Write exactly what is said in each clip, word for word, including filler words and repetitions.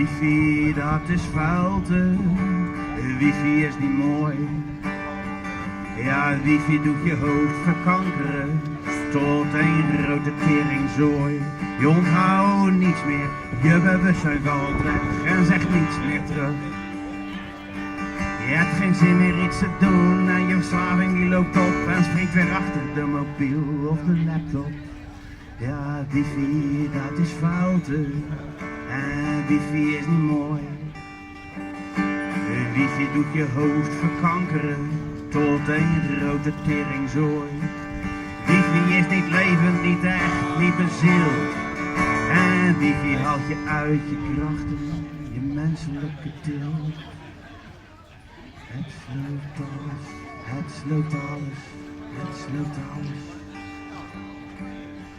Wifi, dat is vuilte. Wifi is niet mooi. Ja, wifi doet je hoofd verkankeren tot een grote teringzooi. Je onthoudt niets meer. Je bewustzijn valt weg en zegt niets meer terug. Je hebt geen zin meer iets te doen en je verslaving die loopt op en springt weer achter de mobiel of de laptop. Ja, wifi, dat is vuilte. En wifi is niet mooi. Wifi doet je hoofd verkankeren tot een grote teringzooi. Wifi is niet levend, niet echt, niet bezield. En wifi haalt je uit je krachten, je menselijke til. Het sloopt alles, het sloopt alles, het sloopt alles.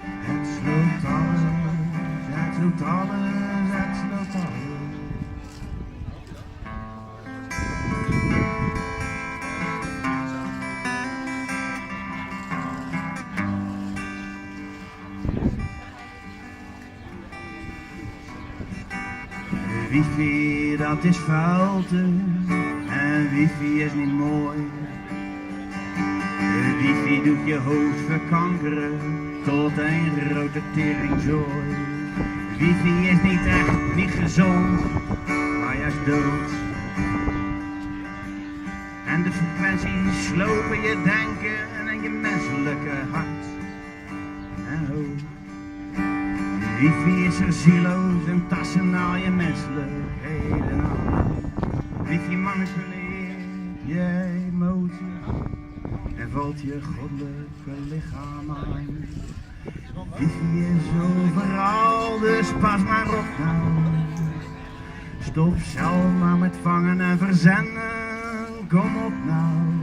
Het sloopt alles, het sloopt alles, het sloopt alles. Wifi, dat is vuilte. En wifi is niet mooi. Wifi doet je hoofd verkankeren tot een grote teringzooi. Wifi is niet echt, niet gezond, maar juist dood. En de frequenties slopen je denken en je menselijke hart. En ook wifi is er zieloos en tassen al je menselijkheden aan. Wifi manipuleert je emoties en valt je goddelijke lichaam aan. Wifi is overal, dus pas maar op nou. Stop zelf maar met vangen en verzenden, kom op nou.